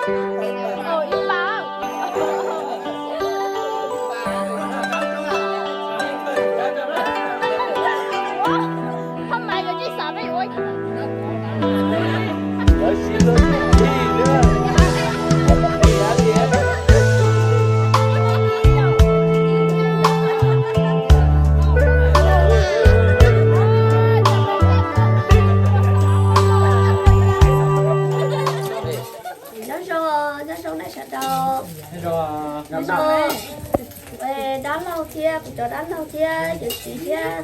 Ôi, yêu ba. Không mày rồi chứ sao với ủa. Nyob zoo, nyob zoo nej sawv daws. Nyob zoo dab laug thiab kuv cov dab laug thiab yawm txiv thiab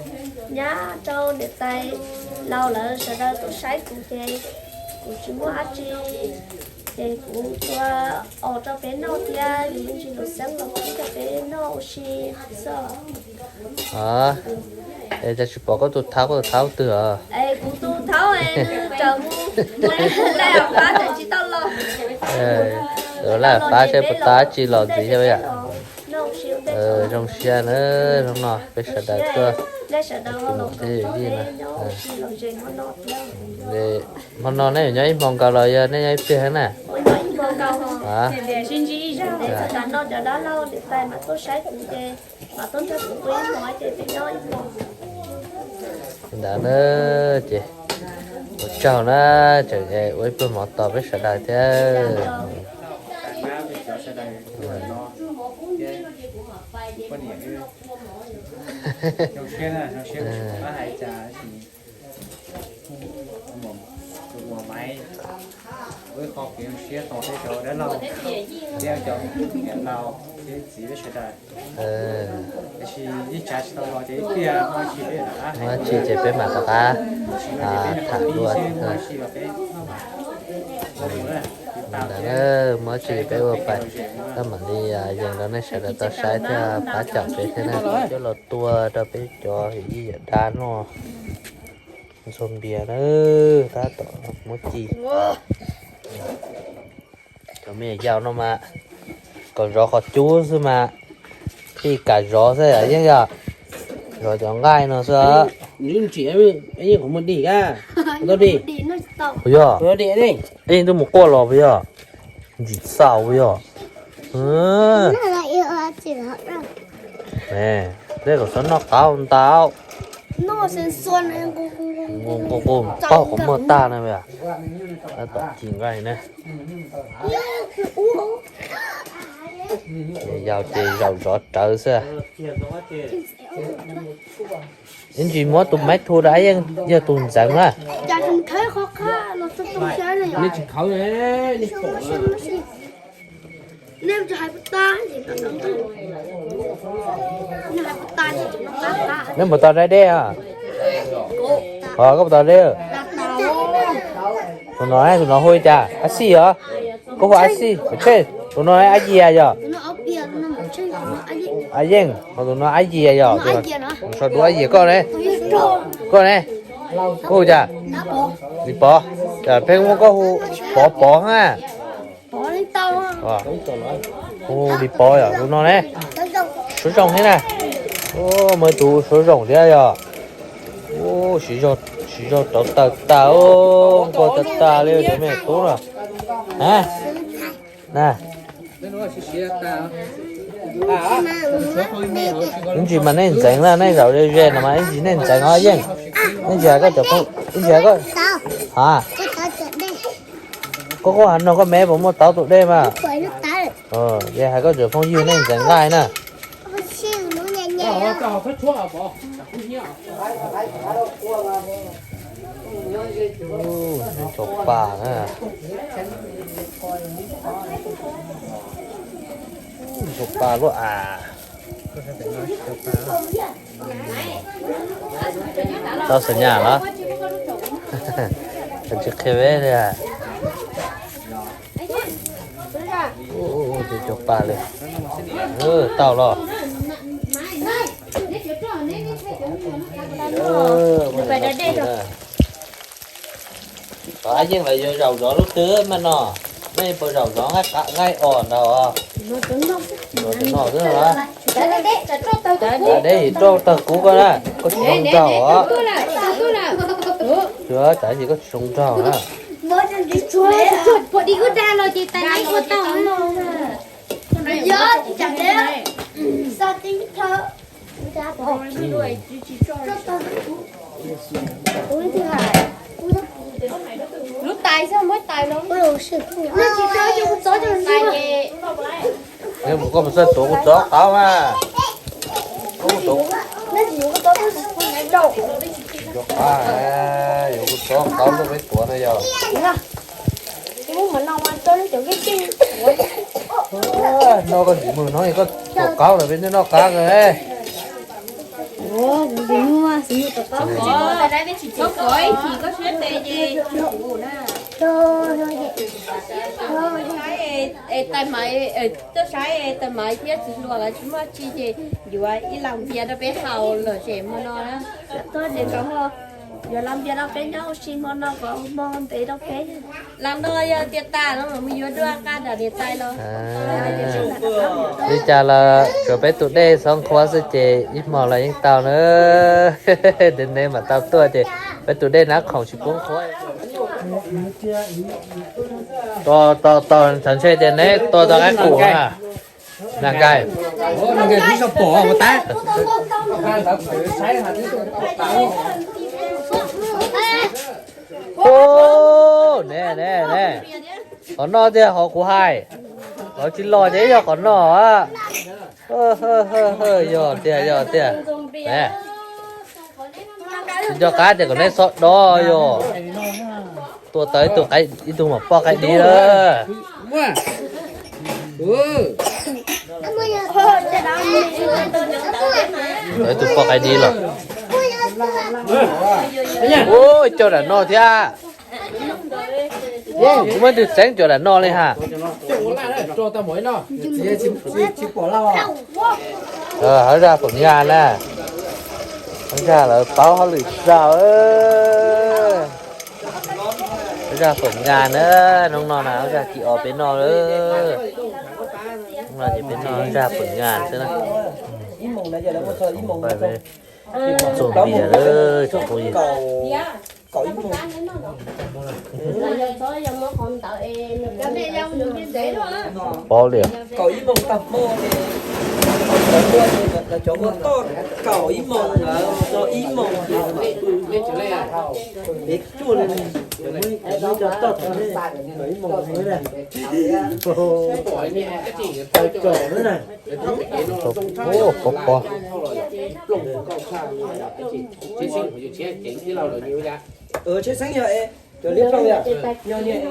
nyab rau niam tais laus lawv sawv daws tuaj saib kuv ces kuv tsis muaj dab tsi ces kuv ua os rau peb noj thiab yus me ntsis lus xeeb los kuv rau peb noj ua si xwb. Es cas tsis pom koj tus thaub, koj tus thaub twg os? Kuv tus thaub raws mus, laij pab tsis tau los. Laij pab seb puas tau dab tsi los ntxiv thiab yom. Zoo siab na, hnub no peb sawv daws tuaj, tus muam thiab yawm yij na. Hmo no nej yuav nyob ib hmo nkaus los yog nej nyob ib pliag thiab na? Ntawd na, ces ua tsaug na, tseem ua ib pluag hmo tos peb sawv daws thiab. Muaj dab tsi ces peb mam rov qab tham dua. Ntawd, muaj dab tsi peb ua pais, koj mam li yees rau nej sawv daws tau saib thiab pab caum peb thiab na. Coj los tua rau peb cov yij yawm dab noj ntxuag npias na, tab tom muab ci. Cov me nyuam yaus no mas kom zov qhov cub xwb mas, thiaj kam zov xwb Yeej yog, zov cov nqaij no xwb. Puas yog? Yeej twb mus quaj los puas yog? Ntsim txaus puas yog? Tej kom txhob noj qab ntau. Nqus nqus nqus, paug qhov muag tag na. Tab tom ci nqaij na. Yau ces zaum zov rawv xwb. Ib ntsis muab tus maib thu rau Ab Yeej yog tus ntxeev na. Neb puas tau dab dej? Koj puas tau dab? Tus no, tus no hu li cas? Ab Xij os? Koj hu Ab Xij, Ab Tsheej. Tus no Ab Yias yog? Ab Yeej. Ho tus no Ab Yias yog? Sau dua Ab Yias. Koj ne? Koj ne? Koj hu cas? Lis Pov. Peb muab koj hu Pov Pov na. Hu Lis Pov yog tus no ne. Suav zoo thiab na. Muaj tus suav zoo thiab yog. Siv zog rauv taws tas, nquag tag tas li cov me tub no. Ib ntsis mas nej ntxeev na, nej zaum ze ze no mas ib ntsis nej ntxeev os Yeej. Ib ntsis hais koj cov phooj, ib ntsis hais koj, ha, koj kuj hais no koj me puas muaj tau tus dej mas. Ces hais koj cov phooj ywg nej ntxeev nqaij na. Cov pas na, cov pas luaj as. Tau xav nyas los? Tsis qhia peb li. Cov pas li. Tau los. Ab Yeej lawv yuav zaum zov lub twg mas no? Nej puas zaum zov nqaij os ntag? Zov cov no xwb no. Deb tsis rau tawg kub koj na, koj tsis zoo nraug os. Tsis, tsam ib chim koj tsis zoo nraug na. Tsuag tsuag pom di ub dag los ces tais neeb ua tau. Yog, tsis tsam de. Xa tib thawb. Lub tais xwb, muab tais no. Tais ces Neb mus koj mus txawj tuav kuv txov qauv mas. Yuav qauv, yuav kuv txov qauv lub peb tuav no yog. No koj ntxim mus no koj tuav qauv lawm peb noj qab kawg. Koj kov ib chim koj siab tes ces tais maiv, tuaj saib tais maiv thiab txiv hluas lawv tsis muaj tsi ces yuav ib las npias rau peb haus lom zem hmo no na. Tuaj ces yuav las npias rau peb nyob ua si hmo no kom hmo ntev rau peb. Las no yog tias tas no mus yuav dua nqa nram niam tais los. Li cas los tsuav peb tus dej xob nqhuab xwb ces ib hmo los yeej tau na. Ntev ntev mam tau tuaj ces peb tus dej nab khoom tsis pub nqhuab. Tos tos tos ntshe tias neb tua tau qaib qus na. Nas nkaij. Ne ne ne, qhov no tiag qhov kuv hais, qhov tsis los ces yog qhov no. Yog tiag yog tiag. Tsis nco qab tias kom neb xob dob yog. Tua tau ib tug, ib tug mam poj qaib dib lawm. Tau ib tug poj qaib dib los. Ua coj nram no thiab. Kuv muab tus txeeb coj nram no li ha. Hab zaj Feem Nyas na. Hab zaj lawv paub hauj lwm zaj. Hab zaj Feem Nyas na, hnub no na hab zaj kis os peb noj lawm. Hnub no ces peb noj hab zaj Feem Nyas xwb na. Txuag npias lawm tsoom phooj ywg. Pab li. Pov pov. Tsheb xeeb yog cov liab plooj yom. Nyob niam,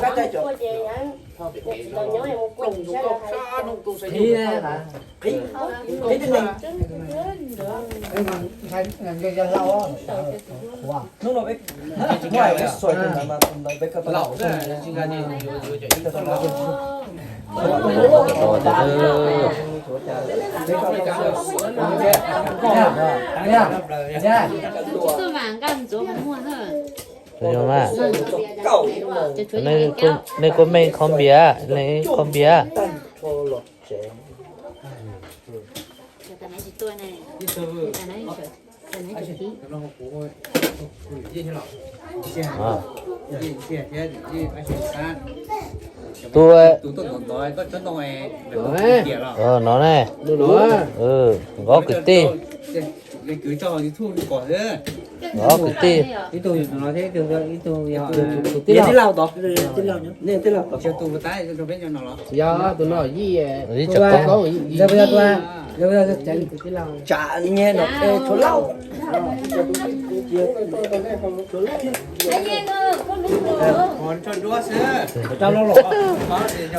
kab tais cov qhib, qhib, qhib tej neeg. Hnub no peb muab peb xuas tus ntawd mas tus ntawd peb kawm tau. Nej kuj meej kho npias, leej kho npias. Tus, no ne, nkawd kwv tij. Nkawd kwv tij. Yog tus no yij, tsam nyiaj no tshuav lauj.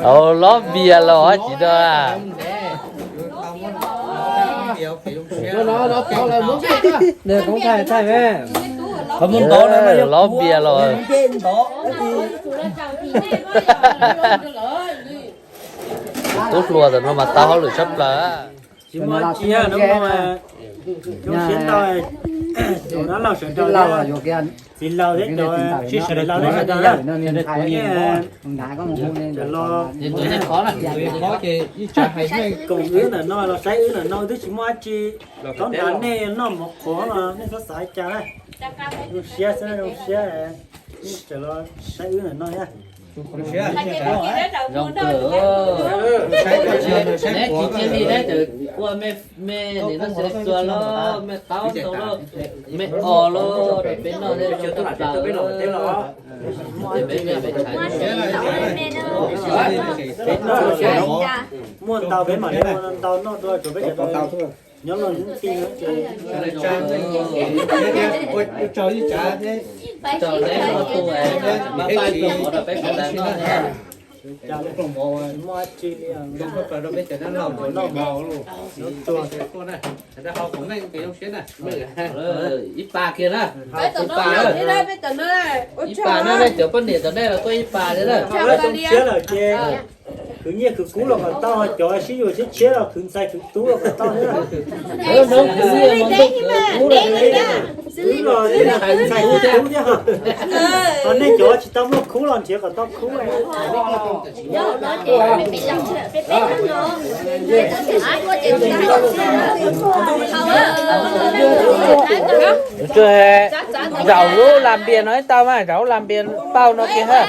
Au, lob npias los tsis do. Lob npias los. Tub hluas tam no mas tau hauj lwm tshaj plaws. Tsis muaj tsi, hnub no zoo siab ntau, cov dab laug sawv daws, txiv laus thiab cov sawv daws, sawv daws los koom wb ntawm no los saib wb ntawm no twb tsis muaj dab tsi, txhob nrhav nej noj mov qhuav los nej txhob xav cas na. Zoo siab xwb, zoo siab. Saib wb no. Zoo kawg. Neb tsis cia li neb txawm ua me me nim no xwb, txua los me qaub ntau los me os los rau peb noj thiab zoo kawg plaws. Peb me me tshaj. Muaj ntau peb mam li ua ntau noj dua rau peb cov nyob no ntxim. Tsaug neb ua tus pab pab tua mov rau peb sawv daws noj thiab. Muaj dab tsi li, noj mov, noj tuag. Ib pas kiag na. Ib pas na, nej cov poj niam tom nej los tuaj ib pas thiab na. Siab lawm ces khwv nyiaj khwv kub los kom tau, cov sib yuav tshiab tshiab los khwv ntxhais khwv tub los kom tau thiab. Khwv nyiaj khwv kub los khwv ntxhais khwv tub thiab. Ho nej cov tsis tau muaj khub los nrhiav kom tau khub. Zaum lub las npias no ib tau mas, zaum lub las npias pauj no kiag ha.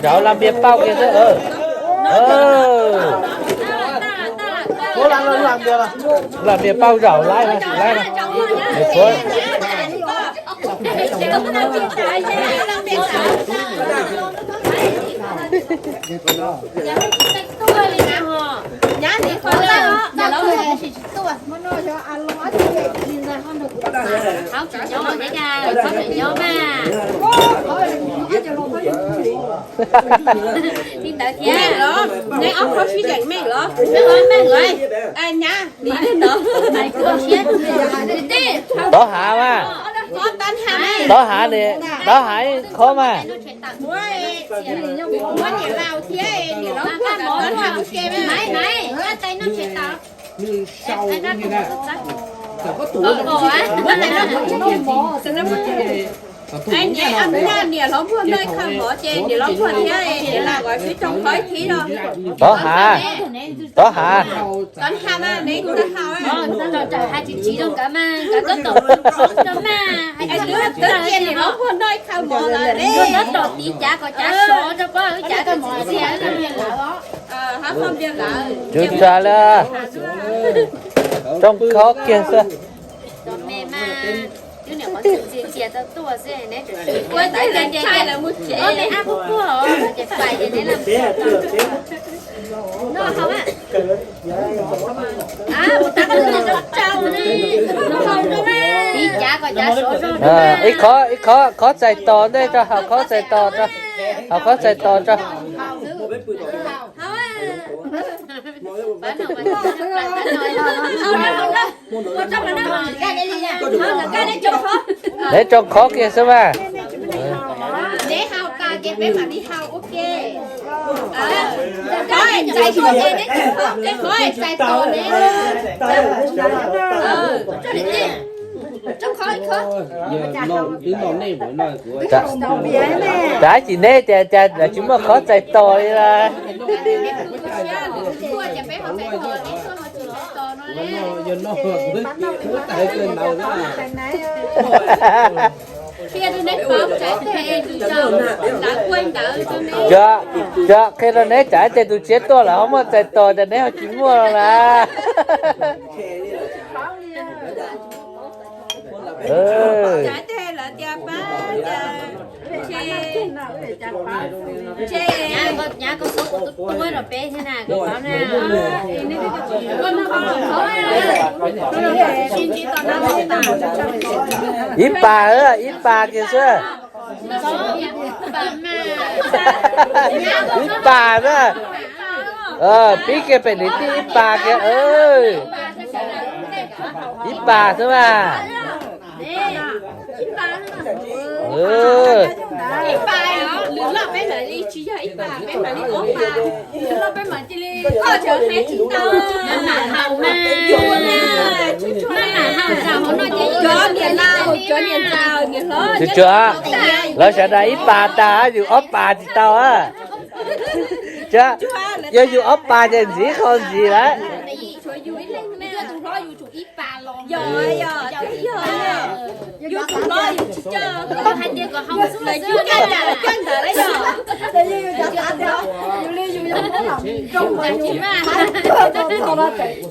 Zaum lub las npias pauj kiag xwb. Las npias pauj zaum laib, laib. Li ntawd thiab, neb ob khub sib deem meej los? Meej los? Nyab, nim no. Tod hav mas. Tod hav, tod hav ib khob mas. Niam hlob muag noj khaws mov ces niam hlob muag thiab niam laus nkawd sib tsoo qhov ib thib no. Tod hav, tod hav. Tod hav mas neb kuj tau haus. Twb tias niam hlob muag noj khaws mov lawm ne. Tsum tsag li, tsoo khob kiag xwb. Ib khob, ib khob, khob txais tos ntej tso, haus khob txais tos tso, haus khob txais tos tso. Neb tsoo khob kiag xwb mas. Tab sis neb tias cas tsis muaj khob txais tos li lawm. Tso, tso, qhia rau neb tsam ib tes tus tshiab tuaj lawm ho muaj txais tos ces neb ho tsis muaj los mas. Ib pas, ib pas kiag xwb. Ib pas na. Pib kiag pem niam tij ib pas kiag. Ib pas xwb mas. Tsuag tsuag, lawv sawv daws ib pas tas yus ob pas tsis tau. Yog yus ob pas ces ntxiv qho ntxiv lawm. Yog, yog, yog, yus tus hlob yus tsis coj, hais tias kom hau xwb los xwb, coj ntawd lawm yog.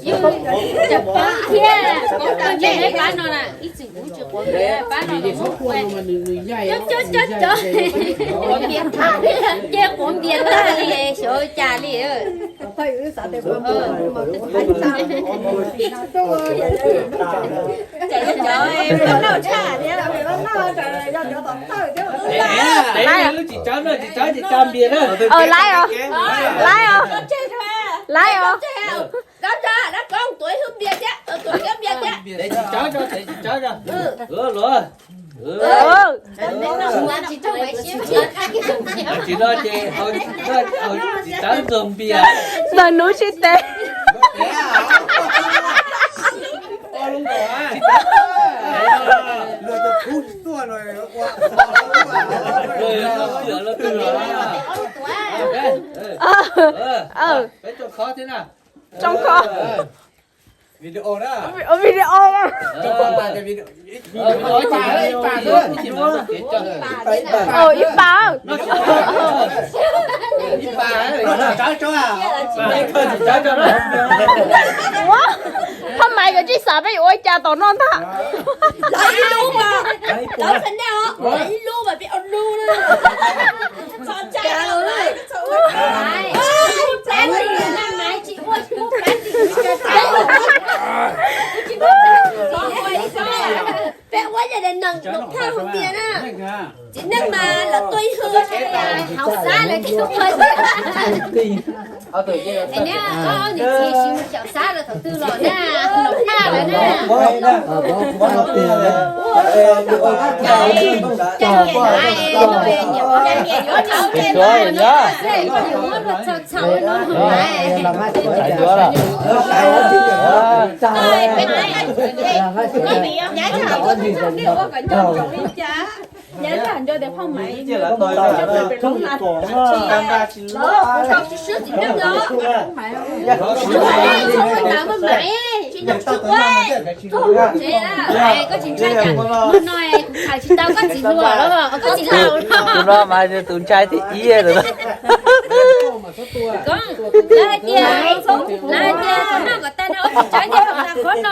Yus cov pab thiab, pab no na, ib txwm kuv tsis quav npias, pab no los muab ua. Cov, cov, cov, cov, quav npias tag li, ces quav npias tag li, xyov cas li. Lawv lub tsis tsav no tsis tsav tsis tsav npias na. Lawv os, lawv os, lawv os. Tsis tsav tso, tsis tsav tso. Luag. Tsis no ces tsis tsav ntxuag npias. Ntawm nuv sib tes. Peb tsoo kho thiab na. Tsoo kho. Video na. Video. Ib pas. Phaj Maiv nkawd tsis xav peb yuav ua cas tom no ntag. Lawv ib lub mas, lawv txhais nej os, lawv ib lub mas peb ob lub na. Peb ua yam li nees nkaum phaj hauv tias na. Txiv neej mas lawv tuaj ib hwv hauv xab lawv thiaj tuaj. Es neb ob niam txiv sis mus xyaum xab lawv thaum twg los na, los phaj lawm na. Cas niam na, niam ua niam txhaum txhaum no. Nyab nco tias Phaj Maiv, tsis swb txiv neej los. Tsis tau Phaj Maiv, tsis nyog tsis ua, txog tsev, koj tsis ntshai cas hnub no kuv tham tsis tau koj txiv hluas los koj txiv laus los. Tus no mas tus ntshai thib ib lawm. Lawv hais tias, lawv hais tias kom noj kom tag na, ua tsis tsawg tias kom tag qhov no.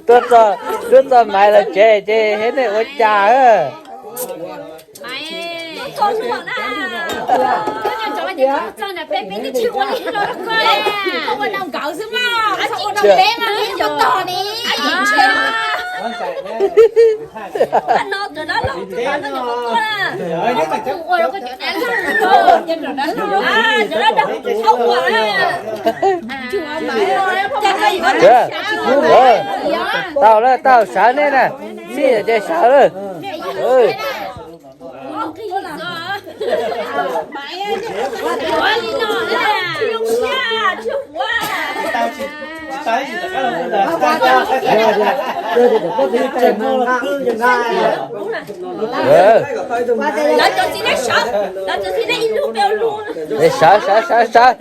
Tuaj txog, tuaj txog Maiv lawv tsev ces hais nej ua cas. Tau lawm, tau sawv nej na, sib ces sawv lawm. Lawv cov txiv neej sawv, lawv cov txiv neej ib lub peb ua lub. Sawv, sawv, sawv, sawv.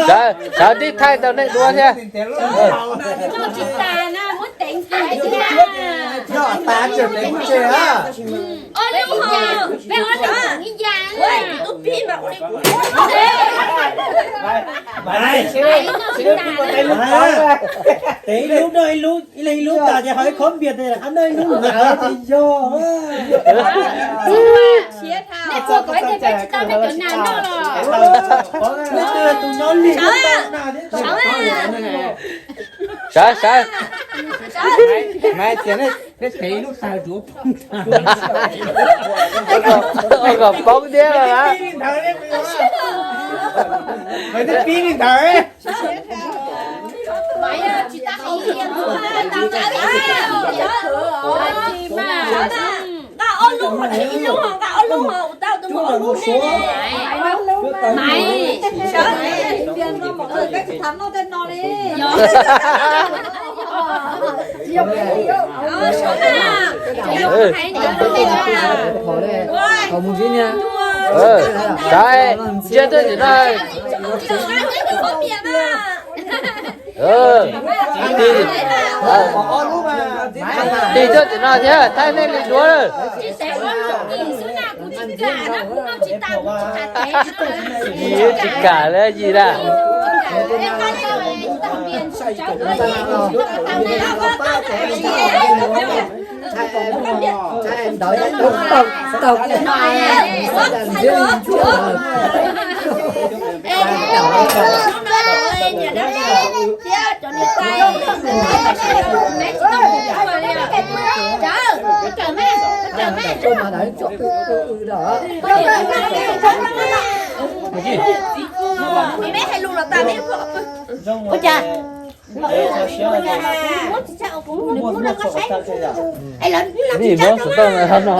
Sawv, sawv tib thaij tau nej dua thiab. Yog tas tseem teev tsev a. Teev ib lub noj ib lub, ib leeg ib lub tas ces ho ib khob npias tes rov qab noj ib lub ntawd ces yog. Tus nyob li. Sawv, sawv. Maiv tias nej teev ib lub tag tsuav poob thiab los. Pib li ntawd. Nqa ob lub, ib lub, nqa ob lub, ua tau tus muaj ob lub ne. Maiv. Sawv. Yog. Saib, ntsia tuaj tim no. Tig, tig tuaj tim no thiab, thaij nej li duav lawm. Yim tsis kam li yim na. Ua cas? Vim muab xov tooj no.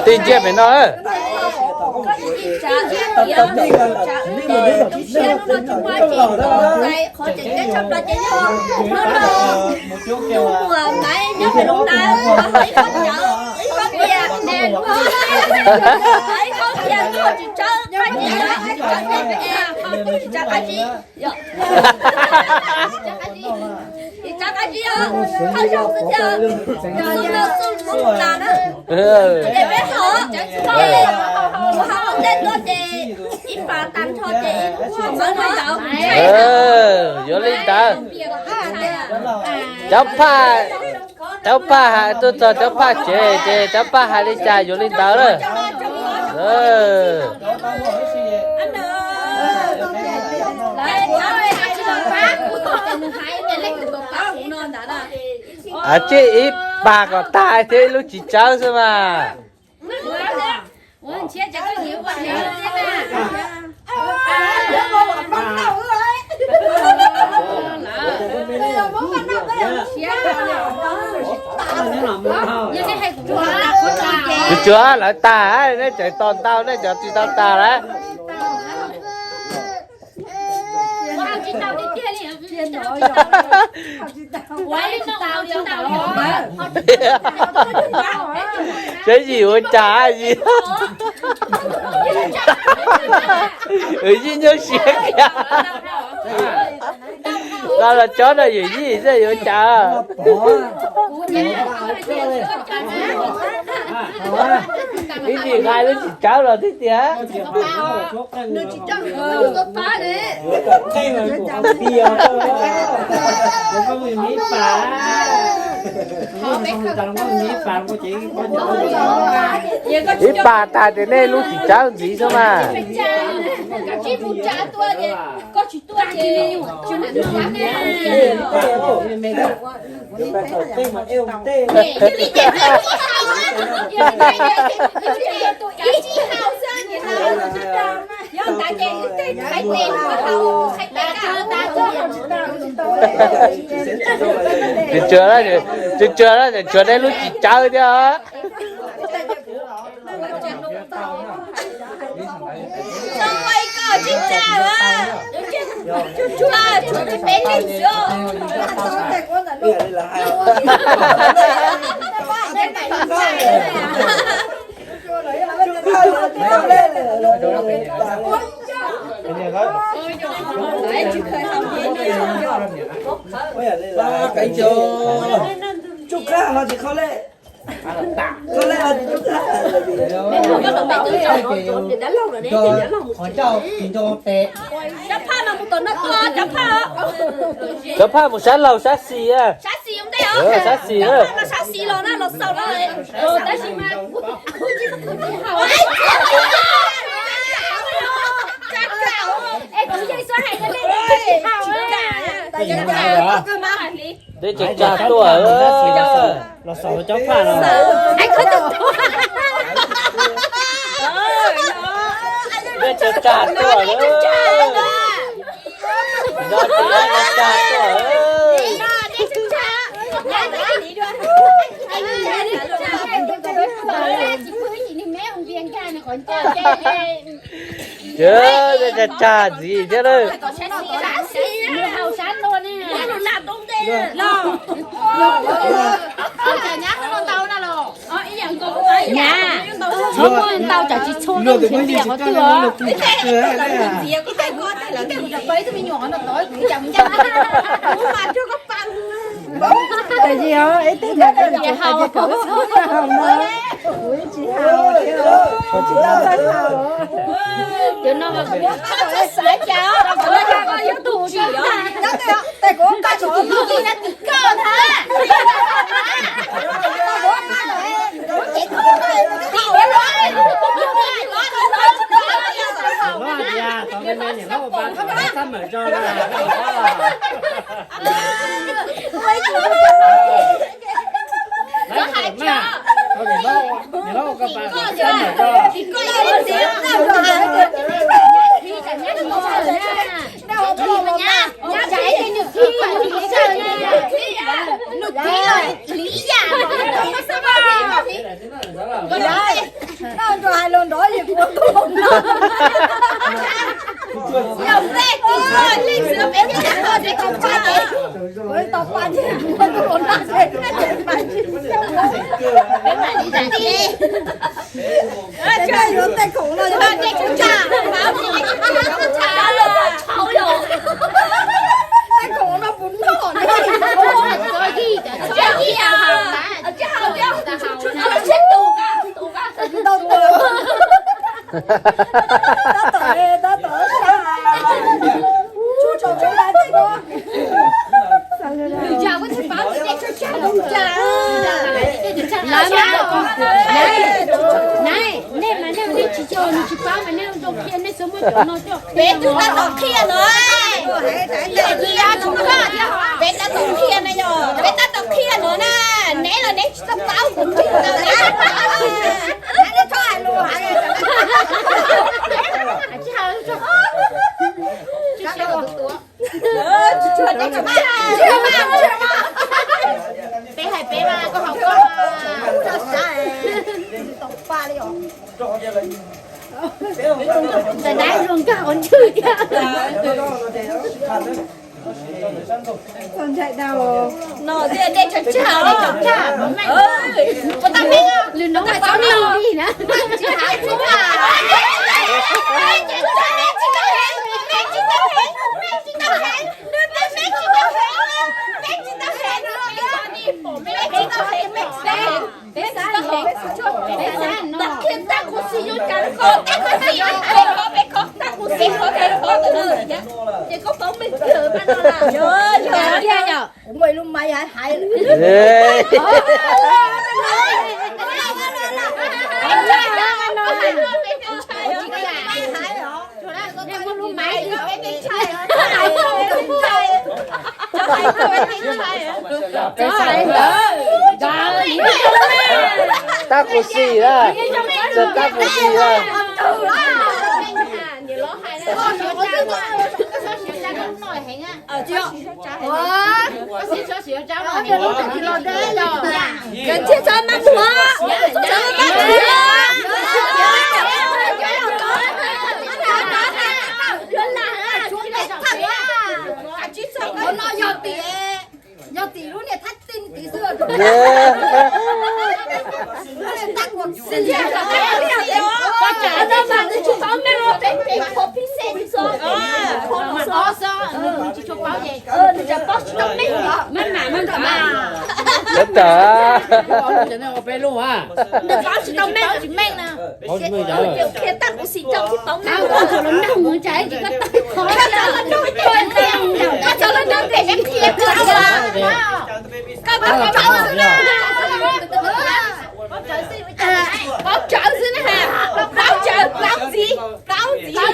Tig ntsia pem no. Yuav li ntawd. Cov phaj, cov phaj hais tuaj txog cov phaj tsev ces cov phaj hais li cas yuav li ntawd lawm. Aw, tsij ib pas kom tag thiab ib lub txiv tsawb xwb mas. Tsuag tsuag lawv tag, nej tseem tos ntau, nej cov tsis tau tag lawm. Saib yim ua cas yim. Yim nyuaj siab kiag. Los los tsob no yim yim xwb yuav cas. Ib nim nqa lub txiv tsawb los thiab tiag. Ib pas tag ces nej lub txiv tsawb ntxiv xwb mas. Tsuag tsuag, tsuag tsuag, tsuag nej lub txiv tsawb thiab. Cov phaj mus sab laug sab xis, sab xis, dej tsa tsa tuaj. Los xaus cov phaj no. Dej tsa tsa tuaj. Los tsa tsa tuaj. Ces tsag tsag ntxiv thiab lawm. Nyab, txhob muab ntau tsam tsis txhua nqi nrhiav ntiag qhov twg os. Tab sis os, ib teg no ces kuv tsis tau haus. Kuv tsis haus, kuv tsis tau txawj haus. Cov no mas kuv xav cas os, kuv xav koj yog tus tsim os. Tes kuv koj tsis tsim no tim koj ntag. Tej khoom no puas noj ne? Tab tom, tab tom, tab tom. Lawv mas, nej mas nej, nej tsis yog, nws tsis paub mas nej zoo qhia, nej txhob muab cov no coj. Peb twb tab tom qhia no, peb tab tom qhia na, yog peb tab tom qhia no na, neb los neb tsis tau paub kuv qhia tau. Peb hais peb mas koj haus koj. Ntxim dab zoo nkauj qhov ntswg thiab. Txaus ntshai dhau. No tias dej tshav tshav, dej tshav tshav. Puas tau meej? Lwm hnub mas txhob nug li na. Ces koj paub meej kawg mas no na. Yog, yog, yog. Kuv muaj ib lub maiv hais hais lawm. Tab kuv xim na, tab kuv xim na. Yog tim lub niag thab tij tim xwb. Ua cas? Nws paub tsis tau meej. Qhia tag kuv xim coj tsis paub meej. Koj txhob los nrog peb qhia, koj paub tsawv xwb na. Paub tsawv xwb na, paub tsawv, paub ntxiv, paub ntxiv.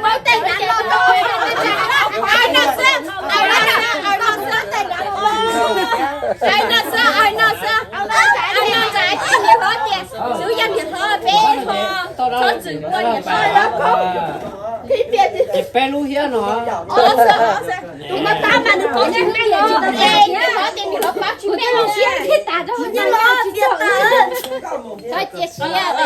Paub tej nav los, hais no xwb, hais no xwb. Hais no xwb, hais no xwb, niam hlob tias xwb yog niam hlob peb ho txhob txwm ua niam hlob los koj. Ces peb lub hiab no. Tus no tab mas nws paub tsis meej, niam hlob tias Kuv twb los siab thiab tas rau hauv ntxa, tsis txog wb. Txhob cia siab.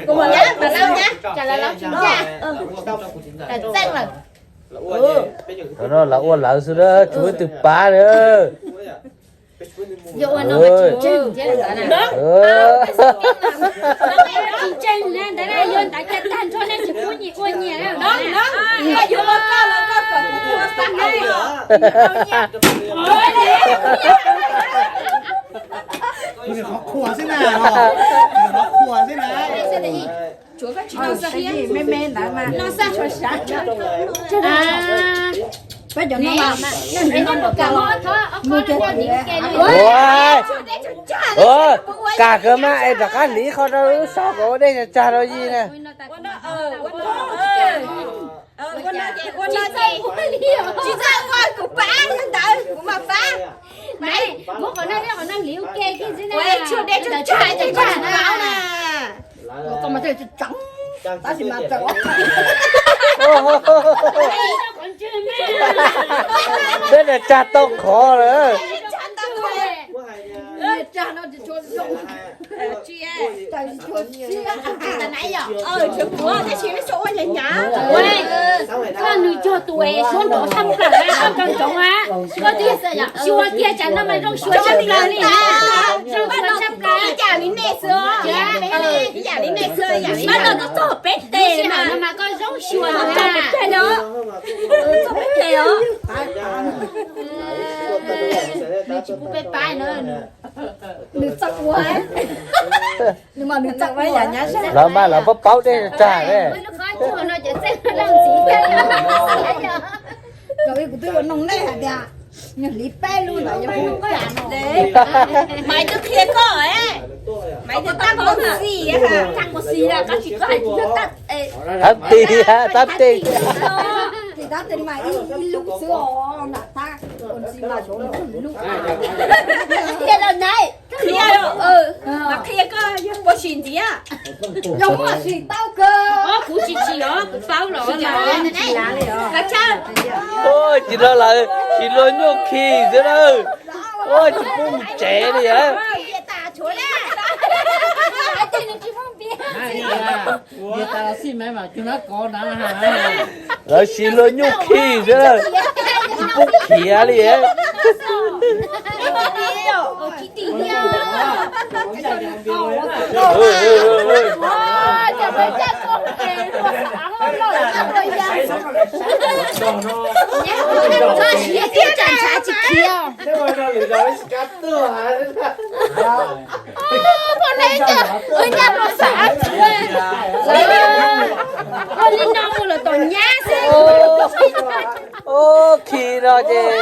Kuv mam laub nyab, tsam lawv laub tsis ncaj. Txeej lawm. Lawv ua lawv xwb na, tsis muaj ib tug pab li. Yuav ua no mas tsis ntseeg thiab ntawd na. Tsis ntseeg na, ntawd na, yuav ntawd cas tag nrho nej tsis pub nyias ua nyias na. Yuav ua koj los koj kom kuv ua xwb na. Qhuas xwb na, qhuas xwb na. Tsuav koj tsis tau siab me me ntawd mas no xaj tshua sav. Peb cov no mas mus ces kam kawg mas es rov qab hliv qho rau lub saum kom ua dej tsag tsag rau yig na. Tsis txawj ua kuv pab li ntawd kuv mam pab. Muab qhov no, qhov no hliv ua ke kiag xwb na. Tshua dej tsag tsag na. Tab sis mas txawm Peb tsag tau qhov lawm. Koj nws cog tus es suab nrov tshaj plaws na, koj nco ntsoov na. Koj twb xyuas kiag tsam no mas zoo suav tshaj plaws li na. Zoo suav tshaj plaws. Ib yam li nej xwb, ib yam li nej xwb, ib yam li no txog peb tes no mas koj zoo suav tshaj plaws. Nws tsis pub peb pab na. Nws txawj ua, nws mas nws txawj ua. Lawv mas lawv paub paub dej tsag ne. Kuv twb ua noog nej hais tias nws hliv peb lub ntawd yog ua cas no. Maiv twb qhia koj, Maiv tias tab npos xis, tab npos xis, tab tis, tab tis. Tab tis mas ib lub xwb os, nram tab npos xis mas xyov lub. Qhia los nai, qhia, mas qhia koj yog npos xis ntxiv. Yog npos xis tau kawg. Kuv tsis tsim os, kuv paub los. Tsis no lawm, tsis luag nyuj khi xwb na. Tsis pub mus tsev li. Lawv siv luag nyuj khi xwb, tsis pub khiav li. Poj ne, ua li no mus lawm tom nyab xwb. Ub, khi no ces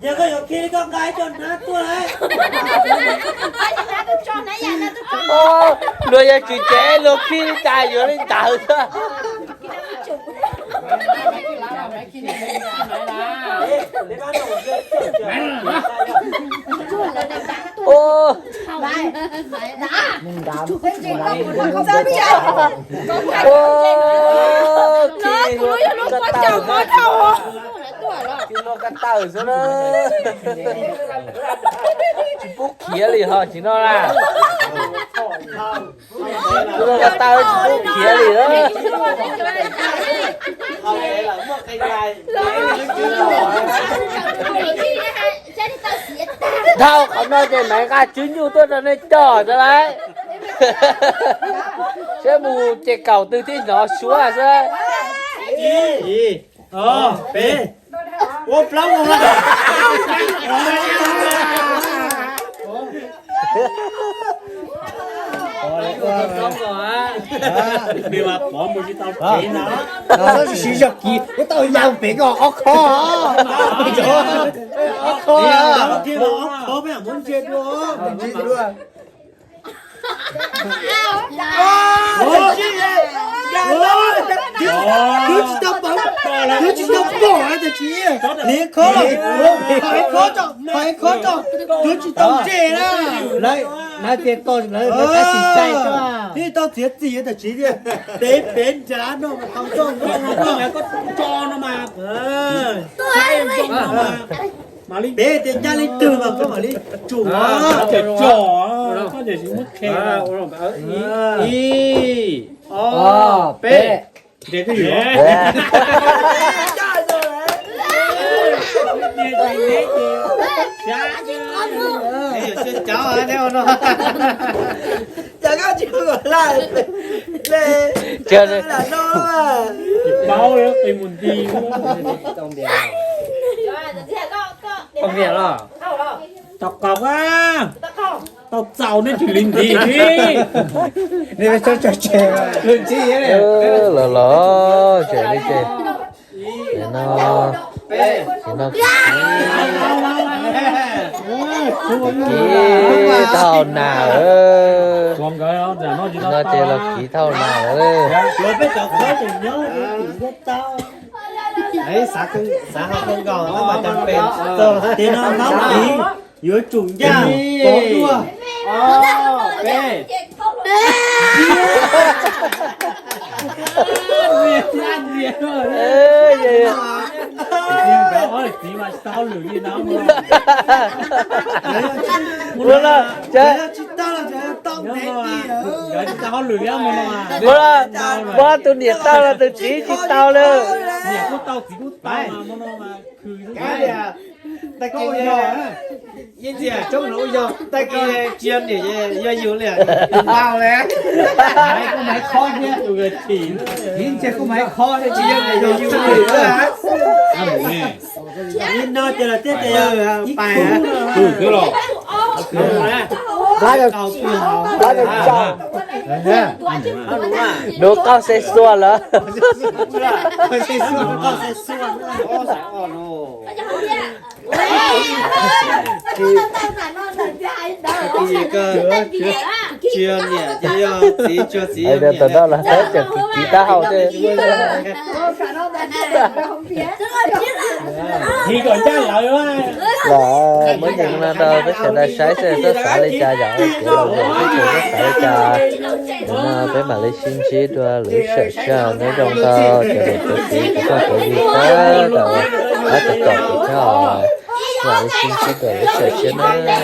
Yog koj yuav khi li koj nqa ib co hnab tuaj lauj. Luag yog tsis tsev luag khi li cas yuav li ntawd xwb. Ua, ua, khi luag ka tawm, khi luag ka tawm xwb na. Tsis pub khiav li ho tsis no na. Khi luag ka tawm tsis pub khiav li na. Dhau qhov no ces Maiv nqa tswv nyuj tuaj rau nej coj xwb lauj. Saib mus ces kaum twg thiaj hnov suab xwb. Ib, ob, peb, ua plaub mus. Peb mas pov mus tsis tau tsev na. Siv zog kis, kuv tau yam pem ko ob khob. Ob khob. Ob khob peb muab ntsia dua. Twb tsis tau pom, twb tsis tau pom, tab sis li khob, khob tso, khob tso, twb tsis tau ntse na. Lawv tias tau, lawv tab sis cai tso. Twb tau txiav txim tam sim tias peb peb nrad no mas tau tso no mas, tso no mas, saib zoo no mas. Mam li peb tias ncaj li twg mas koj mam li tsum. Cov tso, koj tias tsis muab qhia. Ib, ob, peb. Ntes twj ywm. Cas koj tsis ua kom laj, lam no. Tsis paub qi mus nti. Koj npias los? Tau qaug a. Tau txaus nej tsis li nti li. Nej txhob tso tseg. Los los, tseem li ces no, ces no kiv tau nas. No ces los kiv tau nas. Xav hauv kawg nkaus mas tas pes. Ces no nab kiv yuav tsum ncaj pov dua. Ob, peb. Ua no, tsis tau los, ua no, ua tus niam tau los tus txiv tsis tau lawm. Niam kuj tau txiv kuj tau. Tais yeej ntxias coob hluas yog tais kis tsis yog niam yog yus li, yus npau li. Ib ntsia kuj mas ib qho tsis yog niam yog yus li. Ib no ces los thiaj tias ib pais. Dua qaug xe xua lawm. Tsis yog niam ces yog txiv, tsis yog txiv yog niam. Tam no los tseem kiv kiv taub hau thiab. Los muab nyeem no rau peb sawv daws saib seb txhob xav li cas, yog kev los mus txhua tus txhob xav li cas. Tam no peb mam li sib ntsib dua lwm sij hawm, nyob zoo rau cov niam cov txiv cov phooj cov ywg sawv daws, pab tau tom kuv thiab os. Mam li sib ntsib dua lwm sij hawm na.